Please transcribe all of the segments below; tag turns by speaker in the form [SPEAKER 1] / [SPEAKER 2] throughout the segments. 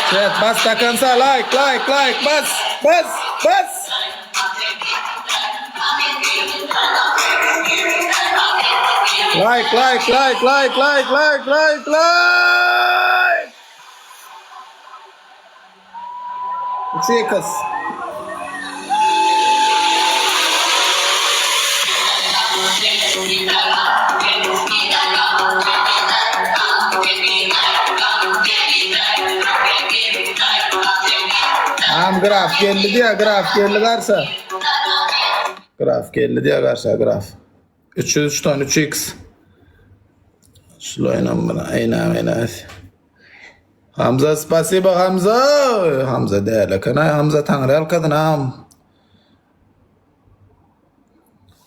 [SPEAKER 1] Chat bas do konca like like like bas bas bas. Like like like like like like like like. Üç X. Am graf geldi diýä graf geldi garşa. Graf geldi diýä garşa graf. 303 tane 3x. Şulaýynam buna eýnä eýnä. Hamza spasiba Hamza. Hamza däl eken aý Hamza taňry ýalkasyn agam.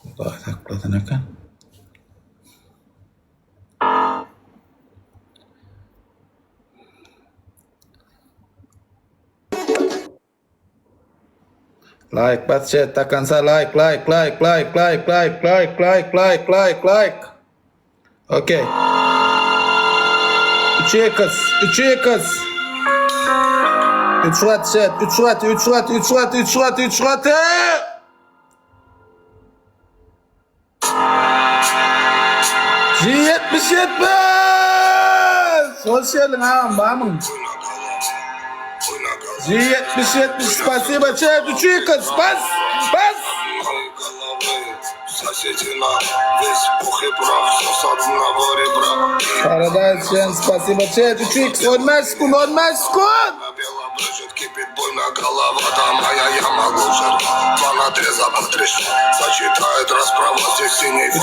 [SPEAKER 1] Hudaý saklasyn eken. Like bas chat do konca like like like like like like like like like like like. Okey. 3 x 3 x. 3 gat chat 3 gat 3 gat 3 gat 3 gat 3 gat. G 70 70. Hoş geldin ağam bamyň. G 70 70 spasiba chat 3 x bas bas. Paradise Chen spasiba chat 3 x 15 sekund 15 sekund.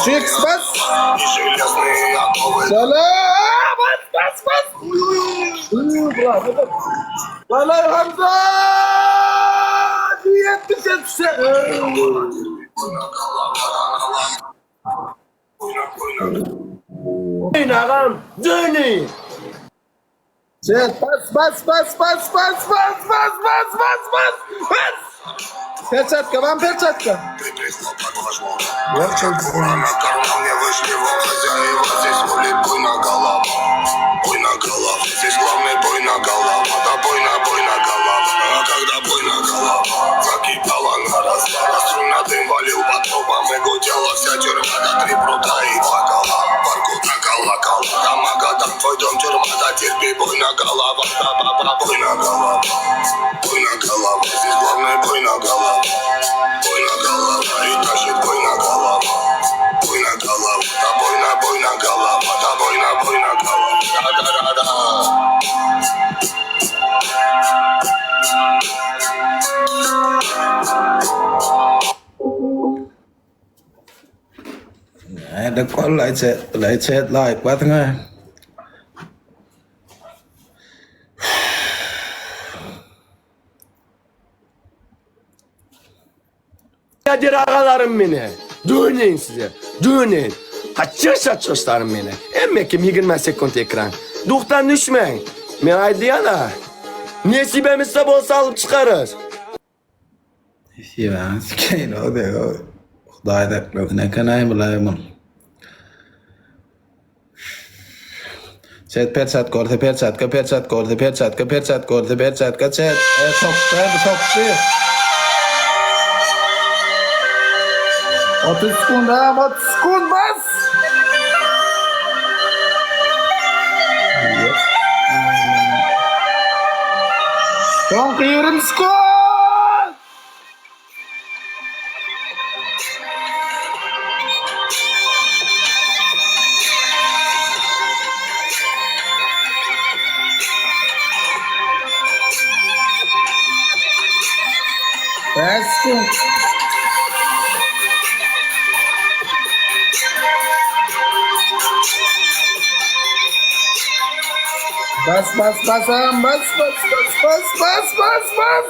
[SPEAKER 1] 3 x bas. Salam bas bas bas. Bravo. Salam Hamza. 70 70.
[SPEAKER 2] Agam, döneyin.
[SPEAKER 1] Chat bas bas bas bas bas bas bas bas bas bas bas. Perçatka ben perçatka. Näde kollaý chat, bilay chat like basyň ha.
[SPEAKER 2] Kadir agalarym meni. Döneyin size. Döneyin. Haçyş haçyşlarym meni. Emme kim 20 sekund ekran. Duhtan düşmeyin. Men aýdýan-a. Nesibemizde bolsa alyp çykarys.
[SPEAKER 1] Nesibäňi sikeýin o de o. Hudaý saklasyn eken-aý bulaý mul. Chat perçatka bolsa perçatka, perçatka bolsa perçatka, perçatka bolsa perçatka chat. E, sokdy, bu sokdy. 30 sekund, ha, 30 sekund bas. Soňky 20 sekund. Bäş sekund. Bas bas bas agam bas bas bas bas bas bas bas.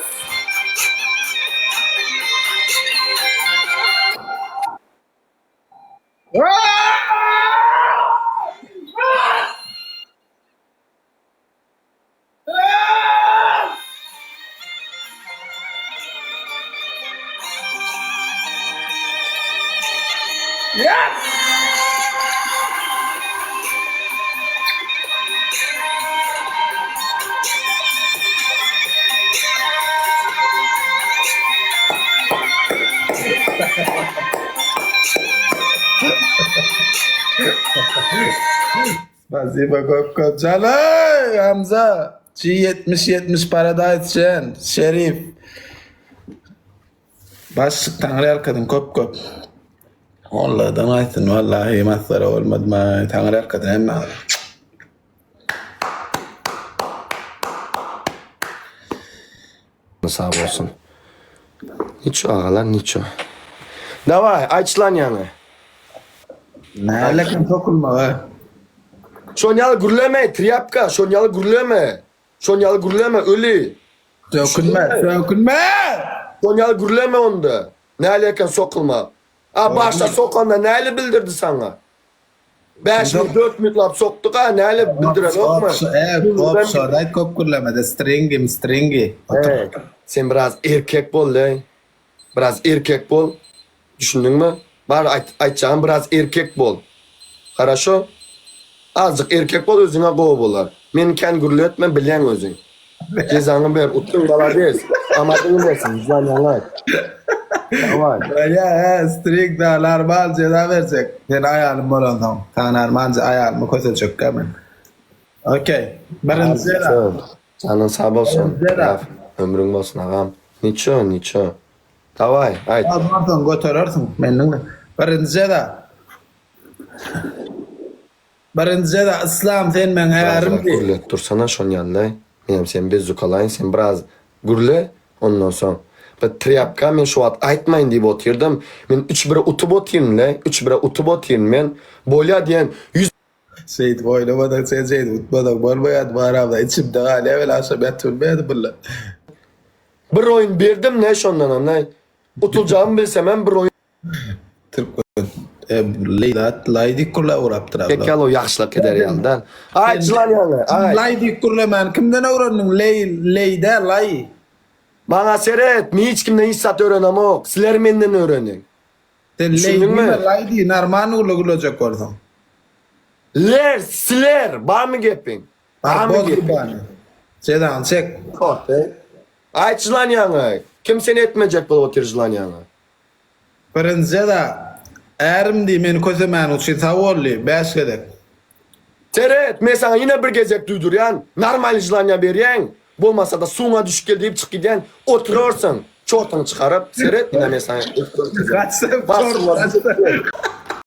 [SPEAKER 1] Yes! Spasibo köp köp Jalay Hamza G 70 70 Paradise Jen Şerif Başlyk Taňry ýalkasyn köp köp. Olladan aýtsyn wallahi masgara bolmadymaý Taňry ýalkasyn hemmäňizi.
[SPEAKER 2] Sag bolsun. Niço agalar niço. Daway aýçlan ýaňy.
[SPEAKER 1] Nälekin sokulmaga.
[SPEAKER 2] Şon ýaly gürleme trýapka şon ýaly gürleme. Şon ýaly gürleme öli.
[SPEAKER 1] Sökünme, sökünme!
[SPEAKER 2] Şon ýaly gürleme onda. Näle eken sokulmak. A başda sokanda näle bildirdi saňa? 5 minut 4 minutlap sokduk a näle bildirenokmy?
[SPEAKER 1] Hop, şoday köp gürlemede stringim, stringi.
[SPEAKER 2] Hey, sen biraz erkek bol leý. Biraz erkek bol. Düşündiňmi? Bar aýt, aýtjagym biraz erkek bol. Haraşo? Azjyk erkek bol özüňe gowy bolar. Meni kän gürletme bilýäň özüň. Jezaňy ber utduň malades. Amadyňy bersin janyňy aýt. Daway.
[SPEAKER 1] Ýa ýa string da normal jeza berjek. Sen aýalym bolansoň. Saňa normalja aýalymy kösejekkä men. Okey. Birinji jeza.
[SPEAKER 2] Janyň sag bolsun. Ömrüň bolsun agam. Niço niço. Daway aýt.
[SPEAKER 1] Almarsyň göterersiň meniň. Birinji jeza. Birinji jeza Yslam sen meň ärim
[SPEAKER 2] diý. Gürlet dursana şon ýaly menem seni bezukalaýyn sen biraz gürle ondan soň bir trýapka men şu wagt aýtmaýyn diýip otyrdym men üç bire utup otyryn le üç bire utup otyryn men bolýa diýen ýüz
[SPEAKER 1] Şeýdip oýnamadyň sen şeýdip utmadyň bolmaýady baramda içimde galýa weli agşam ýatybilmeýädim bulla.
[SPEAKER 2] Bir oýun berdim ne şondanam ne utuljagymy bilsemem bir oýun
[SPEAKER 1] Türkmen Leýlat laý diýip gürläp ugrapdyr abla.
[SPEAKER 2] Pekalo ýagşylyk eder ýaly däl. Aý jylan ýaly aý.
[SPEAKER 1] Laý diýip gürlemäni kimden öwrendiň leý leý däl laý.
[SPEAKER 2] Maňa seret men hiç kimden hiç zat öwrenemok sizler menden öwreniň.
[SPEAKER 1] Sen leý diýme laý diý normal gürle gürlejek bolsaň.
[SPEAKER 2] Ler siler barmy gepiň. Barmy gepiň.
[SPEAKER 1] Jezany çek.
[SPEAKER 2] Aý jylan ýaňy. Kim seni etmejek bolup otyr jylan ýaňy.
[SPEAKER 1] Birinji jeza, ärim diý meni kösemäniň üçin sag bol diý, bäş gezek.
[SPEAKER 2] Seret, men saňa ýene bir gezek duýdurýan, normal jylanya berýäň, bolmasa-da suwuňa düşüp gel diýip çyk gidýän, oturarsyň, çortuňy çykaryp, seret, ine men saňa
[SPEAKER 1] Gaçsam çort gaçsam.